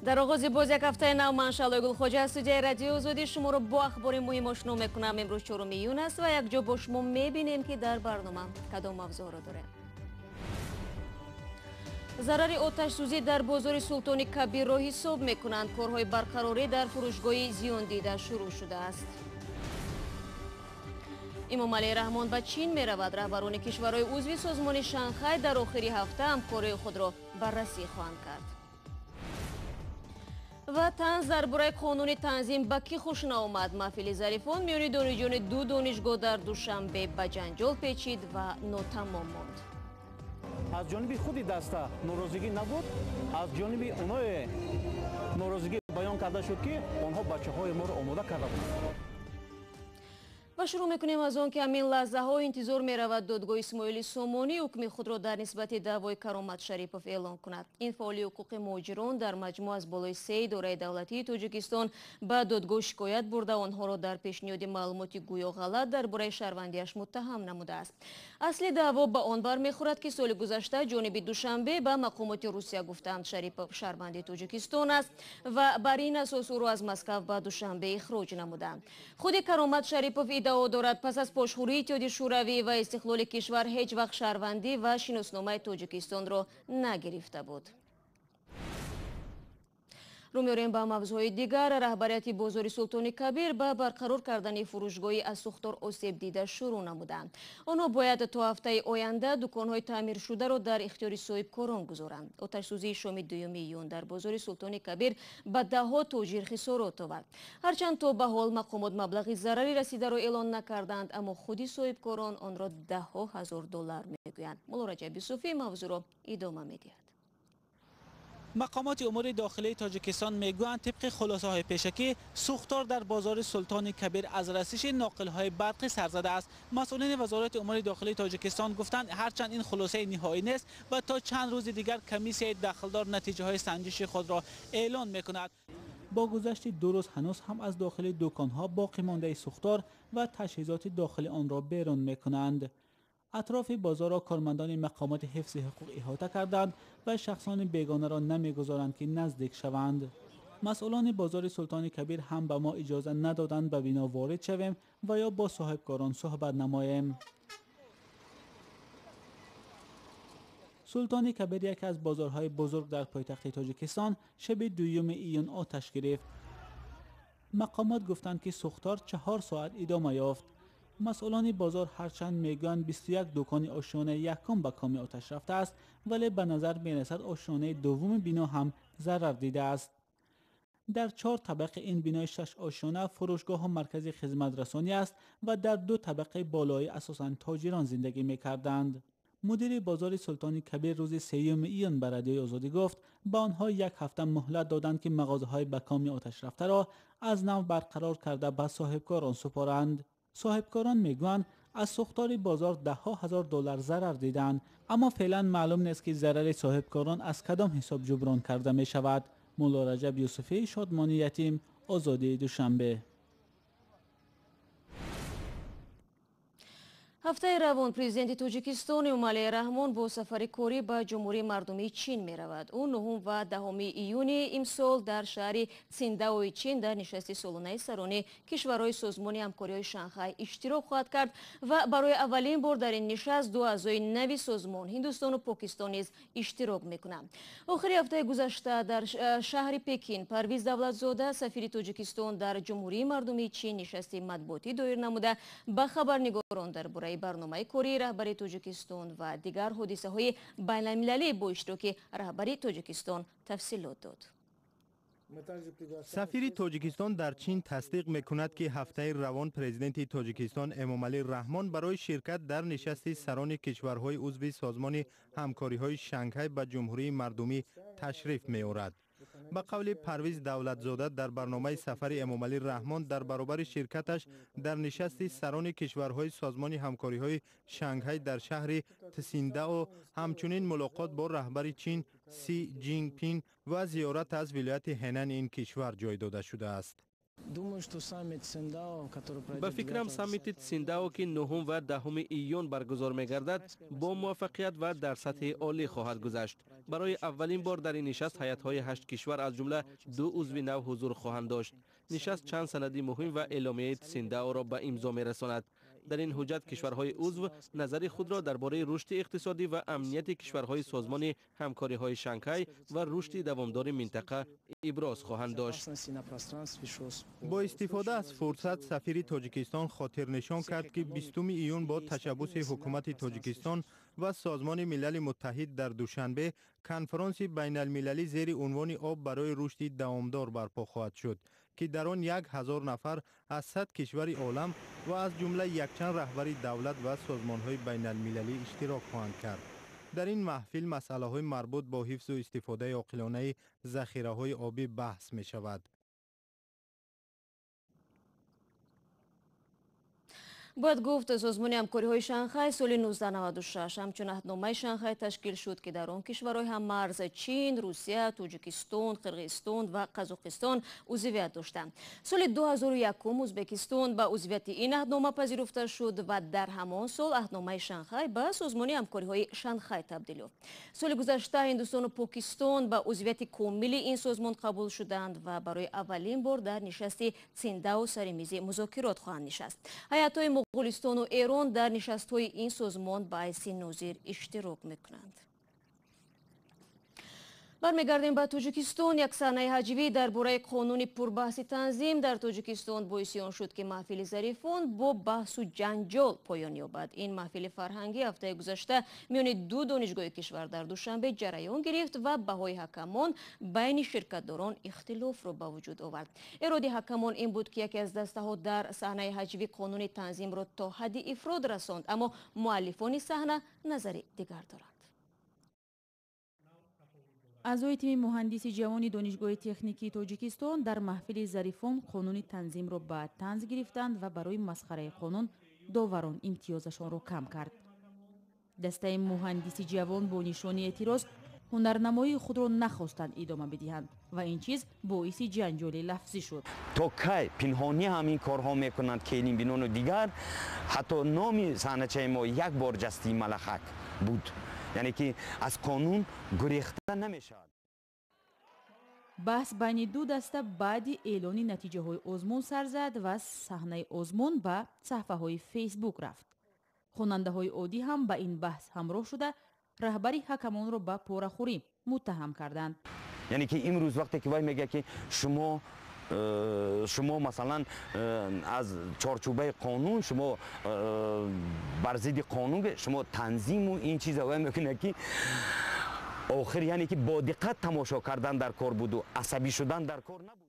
Дар оғози боз як ҳафтаи нав ман Шаҳлои Гулхоҷа аз студияи Радиои Озодӣ шуморо бо ахбори муҳим ошно мекунам. Имрӯз 4 июн аст ва якҷо бо шумо мебинем, ки дар барнома кадом мавзӯъро дорем. Зарари оташсӯзӣ дар бозори Султони Кабирро ҳисоб мекунанд. Корҳои барқарорӣ дар фурӯшгоҳи зиёндида шурӯъ шудааст. Эмомалӣ Раҳмон ба Чин меравад. Раҳбарони кишварҳои узви созмони Шанхай дар охири ҳафта ҳамкории худро баррасӣ хоҳанд кард. Ва танз дар бораи қонуни танзим ба кӣ хуш наомад? Маҳфили зарифон миёни донишҷӯёни ду донишгоҳ дар Душанбе ба ҷанҷол печид ва нотамом монд. Аз ҷониби худи даста норозигӣ набуд, аз ҷониби оное норозигӣ баён карда шуд, ки онҳо бачаҳои моро омода карда буданд. Ва шурӯъ мекунем аз он, ки ҳамин лаҳзаҳо интизор меравад додгоҳи Исмоили Сомонӣ ҳукми худро дар нисбати даъвои Каромат Шарипов эълон кунад. Ин фаъоли ҳуқуқи муҳоҷирон дар маҷмӯъ аз болои 3 идораи давлатии Тоҷикистон ба додгоҳ шикоят бурда, онҳоро дар пешниҳоди маълумоти гӯё ғалат дар бораи шаҳрвандиаш муттаҳам намудааст. Асли даъво ба он бармехӯрад, ки соли гузашта ҷониби Душанбе ба мақомоти Русия гуфтанд, Шарипов шаҳрванди Тоҷикистон аст ва бар ин асос ӯро аз Москав ба Душанбе ихроҷ намуданд. Худи Каромат Шарипов иддао дорад, пас аз пошхӯрии Иттиҳоди Шӯравӣ ва истиқлоли кишвар ҳеҷ вақт шаҳрвандӣ ва шиносномаи Тоҷикистонро нагирифта буд. Рӯ меорем ба мавзӯъҳои дигар. Раҳбарияти бозори Султони Кабир ба барқарор кардани фурӯшгоҳи аз сӯхтор осеб дида шурӯъ намуданд. Онҳо бояд то ҳафтаи оянда дуконҳои таъмиршударо дар ихтиёри соҳибкорон гузоранд. Оташсӯзии шоми 2 июн дар бозори Султони Кабир ба даҳҳо тоҷир хисорот овард. Ҳарчанд то ба ҳол мақомот маблағи зарари расидаро эълон накарданд, аммо худи соҳибкорон онро даҳҳо ҳазор доллар мегӯянд. Мулло Раҷаб Юсуфӣ мавзӯъро идома медиҳад. Мақомоти умури дохилии Тоҷикистон мегӯянд, тибқи хулосаҳои пешакӣ сӯхтор дар бозори Султони Кабир аз расиши ноқилҳои барқӣ сар задааст. Масъулини Вазорати умури дохилии Тоҷикистон гуфтанд, ҳарчанд ин хулосаи ниҳоӣ нест ва то чанд рӯзи дигар комиссияи дахлдор натиҷаҳои санҷиши худро эълон мекунад. Бо гузашти 2 рӯз ҳанӯз ҳам аз дохили дуконҳо боқӣ мондаи сӯхтор ва таҷҳизоти дохили онро берун мекунанд. Атрофи бозорро кормандони мақомоти ҳифзи ҳуқуқ иҳота карданд ва шахсони бегонаро намегузоранд, ки наздик шаванд. Масъулони бозори Султони Кабир ҳам ба мо иҷоза надоданд ба бино ворид шавем ва ё бо соҳибкорон суҳбат намоем. Султони Кабир яке аз бозорҳои бузург дар пойтахти Тоҷикистон шаби 2 июн оташ гирифт. Мақомот гуфтанд, ки сӯхтор 4 соат идома ёфт. Масъулони бозор ҳарчанд мегӯянд 21 дукони ошёнаи якум ба коми оташ рафтааст, вале ба назар мерасад ошёнаи дуввуми бино ҳам зарар дидааст. Дар 4 табақи ин бинои 6 ошёна фурӯшгоҳу маркази хизматрасонӣ аст ва дар 2 табақаи болоӣ асосан тоҷирон зиндагӣ мекарданд. Мудири бозори Султони Кабир рӯзи 3 июн ба Радиои Озодӣ гуфт, ба онҳо як ҳафта муҳлат доданд, ки мағозаҳои ба коми оташ рафтаро аз нав барқарор карда ба соҳибкорон супоранд. Соҳибкорон мегӯянд, аз сӯхтори бозор даҳҳо ҳазор доллар зарар диданд, аммо феълан маълум нест, ки зарари соҳибкорон аз кадом ҳисоб ҷуброн карда мешавад. Мулло Раҷаб Юсуфӣ, Шодмони Ятим, Озодии Душанбе. Ҳафтаи равон президенти Тоҷикистон Эмомалӣ Раҳмон бо сафари корӣ ба Ҷумҳурии Мардумии Чин меравад. Ӯ 9 ва 10 июни имсол дар шаҳри Циндаои Чин дар нишасти солонаи сарони кишварҳои созмони ҳамкориҳои Шанхай иштирок хоҳад кард ва барои аввалин бор дар ин нишаст ду аъзои нави созмон Ҳиндустону Покистон низ иштирок мекунанд. Охири ҳафтаи гузашта дар шаҳри Пекин Парвиз Давлатзода, сафири Тоҷикистон дар Ҷумҳурии Мардумии Чин, нишасти матбуотӣ доир намуда ба хабарнигорон дар бораи барномаи кории раҳбари Тоҷикистон ва дигар ҳодисаҳои байналмилалӣ бо иштироки раҳбари Тоҷикистон тафсилот дод. Сафири Тоҷикистон дар Чин тасдиқ мекунад, ки ҳафтаи равон президенти Тоҷикистон Эмомалӣ Раҳмон барои ширкат дар нишасти сарони кишварҳои узви созмони ҳамкориҳои Шанхай ба Ҷумҳурии Мардумӣ ташриф меорад. Ба қавли Парвиз Давлатзода, дар барномаи сафари Эмомалӣ Раҳмон дар баробари ширкаташ дар нишасти сарони кишварҳои созмони ҳамкориҳои Шанхай дар шаҳри Тсиндао ҳамчунин мулоқот бо раҳбари Чин Си Ҷинпин ва зиёрат аз вилояти Ҳенани ин кишвар ҷой дода шудааст. Ба фикрам, саммити Тсиндао, ки 9 ва 10 июн баргузор мегардад, бо муваффақият ва дар сатҳи олӣ хоҳад гузашт. Барои аввалин бор дар ин нишаст ҳайатҳои 8 кишвар, аз ҷумла 2 узви нав, ҳузур хоҳанд дошт. Нишаст чанд санади муҳим ва эъломияи Тсиндаоро ба имзо мерасонад. Дар ин ҳуҷҷат кишварҳои узв назари худро дар бораи рушди иқтисодӣ ва амнияти кишварҳои Созмони ҳамкориҳои Шанхай ва рушди давомдори минтақа иброз хоҳанд дошт. Бо истифода аз фурсат сафири Тоҷикистон хотирнишон кард, ки 20 июн бо ташаббуси ҳукумати Тоҷикистон ва Созмони Милали Муттаҳид дар Душанбе конфронси байналмилалӣ зери унвони «Об барои рушди давомдор» барпо хоҳад шуд, ки дар он 1000 нафар аз 100 кишвари олам ва аз ҷумла якчанд раҳбари давлат ва созмонҳои байналмилалӣ иштирок хоҳанд кард. Дар ин маҳфил масъалаҳои марбут бо ҳифзу истифодаи оқилонаи захираҳои обӣ баҳс мешавад. Бояд гуфт, Созмони ҳамкориҳои Шанхай соли 1996 ҳамчун аҳдномаи Шанхай ташкил шуд, ки дар он кишварҳои ҳаммарз Чин, Русия, Тоҷикистон, Қирғизистон ва Қазоқистон узвият доштанд. Соли 2001 Ӯзбекистон ба узвияти ин аҳднома пазируфта шуд ва дар ҳамон сол аҳдномаи Шанхай ба Созмони ҳамкориҳои Шанхай табдил ёфт. Соли гузашта Ҳиндустону Покистон ба узвияти комили ин созмон қабул шуданд ва барои аввалин бор дар нишасти Циндао сари мизи музокирот хоҳанд нишаст. Ҳайатҳои Моғулистону Эрон дар нишастҳои ин созмон ба ҳайси нозир иштирок мекунанд. Бармегардем ба Тоҷикистон. Як саҳнаи ҳаҷвӣ дар бораи қонуни пурбаҳси танзим дар Тоҷикистон боиси он шуд, ки маҳфили зарифон бо баҳсу ҷанҷол поён ёбад. Ин маҳфили фарҳангӣ ҳафтаи гузашта миёни ду донишгоҳи кишвар дар Душанбе ҷараён гирифт ва баҳои ҳакамон байни ширкатдорон ихтилофро ба вуҷуд овард. Эроди ҳакамон ин буд, ки яке аз дастаҳо дар саҳнаи ҳаҷвӣ қонуни танзимро то ҳадди ифрод расонд, аммо муаллифони саҳна назари дигар доранд. Аъзои тими муҳандиси ҷавони Донишгоҳи техникии Тоҷикистон дар маҳфили зарифон қонуни танзимро ба танз гирифтанд ва барои масхараи қонун доварон имтиёзашонро кам кард. Дастаи муҳандиси ҷавон бо нишони эътироз ҳунарнамоии худро нахостанд идома бидиҳанд ва ин чиз боиси ҷанҷоли лафзӣ шуд. То кай пинҳонӣ ҳамин корҳо мекунанд келинбинону дигар? Ҳатто номи саҳначаи мо як бор ҷастии малахак буд, яъне ки аз қонун гурехта намешавад. Баҳс байни ду даста баъди эълони натиҷаҳои озмун сар зад ва саҳнаи озмун ба саҳфаҳои Фейсбук рафт. Хонандаҳои оддӣ ҳам ба ин баҳс ҳамроҳ шуда, раҳбари ҳакамонро ба порахӯрӣ муттаҳам карданд. Яъне ки имрӯз вақте ки вай мегӯяд, ки шумо масалан аз чорчӯбаи қонун, шумо бар зидди қонун, шумо танзиму ин чиза, вай мекунад, ки охир, яъне ки бо диққат тамошо кардан дар кор буду асабӣ шудан дар кор набуд.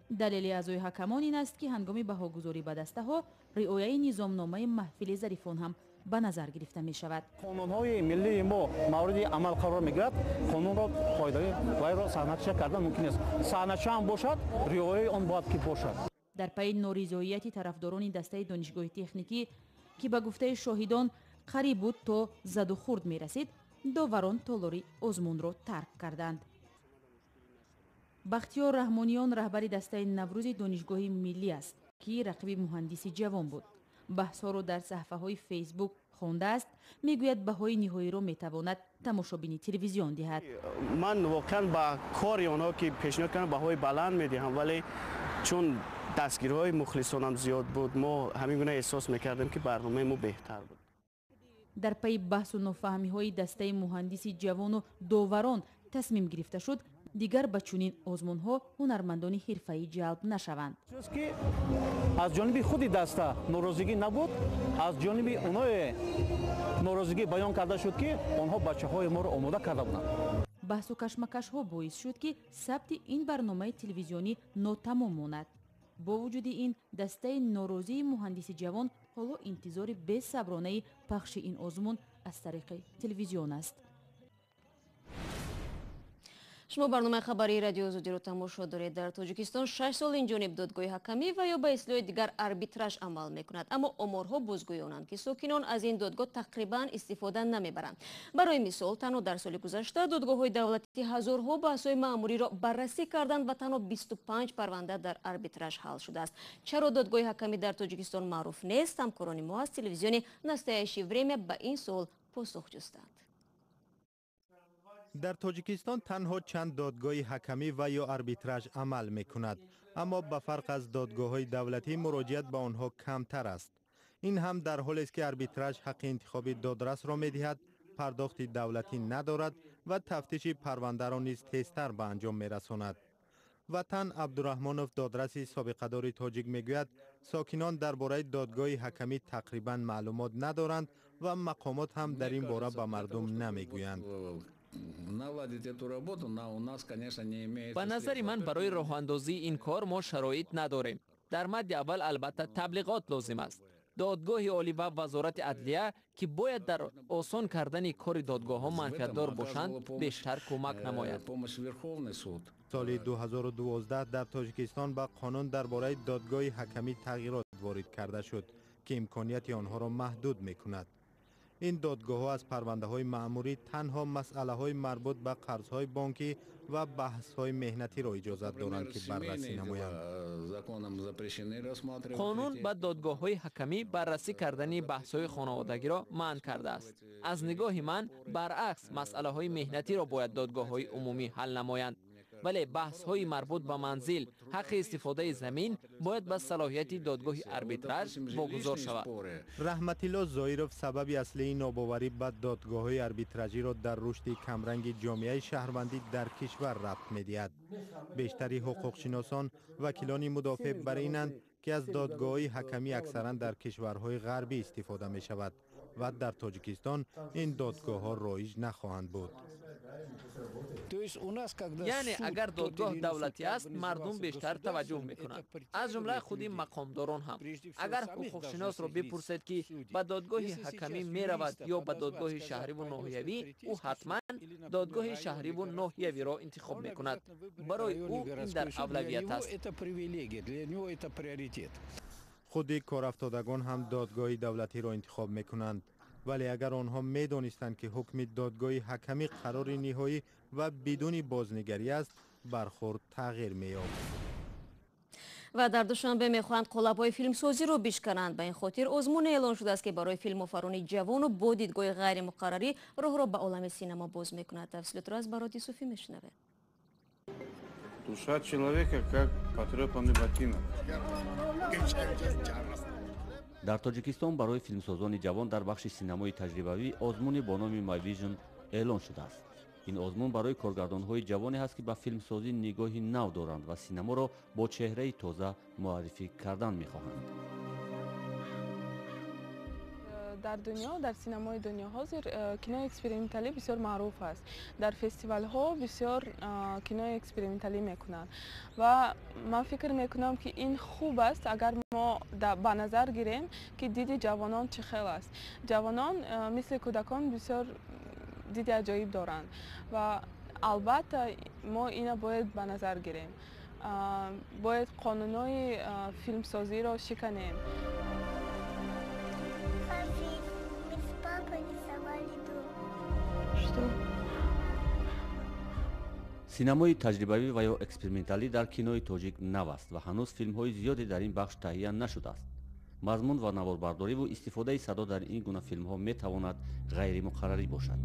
Далели аъзои ҳакамон ин аст, ки ҳангоми баҳогузорӣ ба дастаҳо риояи низомномаи маҳфили зарифон ҳам ба назар гирифта мешавад. Қонунҳои миллии мо мавриди амал қарор мегирад. Қонунро қоидаи вайро саҳнача кардан мумкин нест. Саҳнача ҳам бошад, риояи он бояд ки бошад. Дар пайи норизоияти тарафдорони дастаи Донишгоҳи техникӣ, ки ба гуфтаи шоҳидон қариб буд то задухӯрд мерасид, доварон толори озмунро тарк карданд. Бахтиёр Раҳмониён раҳбари дастаи Наврӯзи Донишгоҳи миллӣ аст, ки рақиби муҳандиси ҷавон буд. Баҳсҳоро дар саҳфаҳои Фейсбук хондааст, мегӯяд, баҳои ниҳоиро метавонад тамошобини телевизион диҳад. Ман воқеан ба кори онҳо, ки пешниҳод кардам, баҳои баланд медиҳам, вале чун дастгириҳои мухлисонам зиёд буд, мо ҳамин гуна эҳсос мекардем, ки барномаи мо беҳтар буд. Дар пайи баҳсу нофаҳмиҳои дастаи муҳандиси ҷавону доварон тасмим гирифта шуд, дигар ба чунин озмунҳо ҳунармандони ҳирфаӣ ҷалб нашаванд. Ки аз ҷониби худи даста норозигӣ набуд, аз ҷониби оное норозигӣ баён карда шуд, ки онҳо бачаҳои моро омода карда буданд. Баҳсу кашмакашҳо боис шуд, ки сабти ин барномаи телевизионӣ нотамом монад. Бо вуҷуди ин, дастаи норозии муҳандиси ҷавон ҳоло интизори бесабронаи пахши ин озмун аз тариқи телевизион аст. Шумо барномаи хабарии Радиои Озодиро тамошо доред. Дар Тоҷикистон 6 сол инҷониб додгоҳи ҳакамӣ ва ё ба истилоҳи дигар арбитраж амал мекунад. Аммо оморҳо бозгӯёнанд, ки сокинон аз ин додгоҳ тақрибан истифода намебаранд. Барои мисол, танҳо дар соли гузашта додгоҳҳои давлатӣ ҳазорҳо баҳсҳои маъмуриро баррасӣ карданд ва танҳо 25 парванда дар арбитраж ҳал шудааст. Чаро додгоҳи ҳакамӣ дар Тоҷикистон маъруф нест? Ҳамкорони мо аз телевизиони Настоящее время ба ин суол посух ҷустанд. Дар Тоҷикистон танҳо чанд додгоҳи ҳакамӣ ва ё арбитраж амал мекунад, аммо ба фарқ аз додгоҳҳои давлатӣ муроҷиат ба онҳо камтар аст. Ин ҳам дар ҳолест, ки арбитраж ҳаққи интихоби додрасро медиҳад, пардохти давлатӣ надорад ва тафтиши парвандаро низ тезтар ба анҷом мерасонад. Ватан Абдураҳмонов, додраси собиқадори тоҷик, мегӯяд, сокинон дар бораи додгоҳи ҳакамӣ тақрибан маълумот надоранд ва мақомот ҳам дар ин бора ба мардум намегӯянд. Ба назари ман, барои роҳандозии ин кор мо шароит надорем. Дар мадди аввал албатта таблиғот лозим аст. Додгоҳи олӣ ва Вазорати адлия, ки бояд дар осон кардани кори додгоҳҳо манфиатдор бошанд, бештар кӯмак намояд. Соли 2012 дар Тоҷикистон ба қонун дар бораи додгоҳи ҳакамӣ тағйирот ворид карда шуд, ки имконияти онҳоро маҳдуд мекунад. Ин додгоҳҳо аз парвандаҳои маъмурӣ танҳо масъалаҳои марбут ба қарзҳои бонкӣ ва баҳсҳои меҳнатиро иҷозат доранд, ки баррасӣ намоянд. Қонун ба додгоҳҳои ҳакамӣ баррасӣ кардани баҳсҳои хонаводагиро манъ кардааст. Аз нигоҳи ман, баръакс, масъалаҳои меҳнатиро бояд додгоҳҳои умумӣ ҳал намоянд. Вале баҳсҳои марбут ба манзил, ҳаққи истифодаи замин бояд ба салоҳияти додгоҳи арбитраж вогузор шавад. Раҳматилло Зоиров сабаби аслии нобоварӣ ба додгоҳҳои арбитражиро дар рушди камранги ҷомеаи шаҳрвандӣ дар кишвар рабт медиҳад. Бештари ҳуқуқшиносон, вакилони мудофеъ бар инанд, ки аз додгоҳҳои ҳакамӣ аксаран дар кишварҳои ғарбӣ истифода мешавад ва дар Тоҷикистон ин додгоҳҳо роиҷ нахоҳанд буд. Яъне агар додгоҳ давлатӣ аст, мардум бештар таваҷҷӯҳ мекунанд, аз ҷумла худи мақомдорон ҳам. Агар ҳуқуқшиносро бипурсед, ки ба додгоҳи ҳакамӣ меравад ё ба додгоҳи шаҳриву ноҳиявӣ, ӯ ҳатман додгоҳи шаҳриву ноҳиявиро интихоб мекунад. Барои ӯ ин дар авлавият аст. Худи корафтодагон ҳам додгоҳи давлатиро интихоб мекунанд, вале агар онҳо медонистанд, ки ҳукми додгоҳи ҳакамӣ қарори ниҳоӣ ва бидуни бознигарӣ аст, бархӯрд тағйир меёбд. Ва дар Душанбе мехоҳанд қолабҳои филмсозиро бишкананд. Ба ин хотир озмуне эълон шудааст, ки барои филмофарони ҷавону бо дидгоҳи ғайримуқаррарӣ роҳро ба олами синема боз мекунад. Тафсилотро аз Бароди Юсуфӣ мешунавед. Душа человека как потрепанный ботинок. Дар Тоҷикистон барои филмсозони ҷавон дар бахши синамои таҷрибавӣ озмуне бо номи My Vision эълон шудааст. Ин озмун барои коргардонҳои ҷавоне ҳаст, ки ба филмсозӣ нигоҳи нав доранд ва синаморо бо чеҳраи тоза муаррифӣ кардан мехоҳанд. Дар дунё, дар синамои дунё ҳозир кинои эксперименталӣ бисёр маъруф аст. Дар фестивалҳо бисёр кинои эксперименталӣ мекунанд ва ман фикр мекунам, ки ин хуб аст, агар мо ба назар гирем, ки диди ҷавонон чӣ хел аст. Ҷавонон мисли кӯдакон бисёр диди аҷоиб доранд ва албатта мо ина бояд ба назар гирем, бояд қонунҳои филмсозиро шиканем. Папой рисовали дом. Что? Синамои таҷрибавӣ ва ё эксперименталӣ дар кинои тоҷик нав аст ва ҳанӯз филмҳои зиёде дар ин бахш таҳия нашудааст. Мазмун ва наворбардориву истифодаи садо дар ин гуна филмҳо метавонад ғайримуқаррарӣ бошад.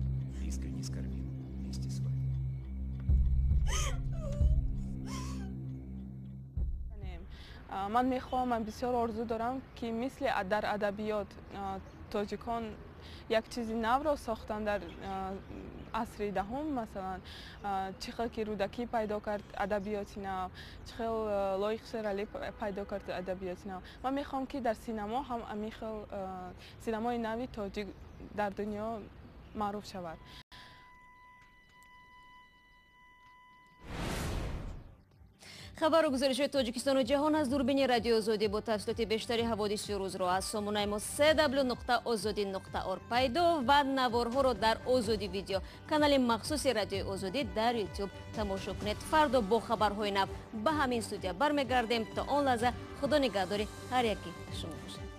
Искренне скорбим вместе с вами. Ман мехоҳам, ман бисёр орзу дорам, ки мисли дар адабиёт тоҷикон як чизи навро сохтанд дар асри даҳум, масалан, чӣ хел ки Рӯдакӣ пайдо кард адабиёти нав, чӣ хел Лоиқ Шералӣ пайдо кард адабиёти нав, ман мехоҳам, ки дар синамо ҳам ҳамин хел синамои нави тоҷик дар дунё маъруф шавад. Хабару гузоришҳои Тоҷикистону ҷаҳон аз дурбини Радиои Озодӣ бо тафсилоти бештари ҳаводиси рӯзро аз сомонаи мо www.ozodi.org пайдо ва наворҳоро дар Озодӣ Видео, канали махсуси Радиои Озодӣ дар Ютуб тамошо кунед. Фардо бо хабарҳои нав ба ҳамин студия бармегардем. То он лаҳза Худо нигаҳдори ҳар яки шумо бошад.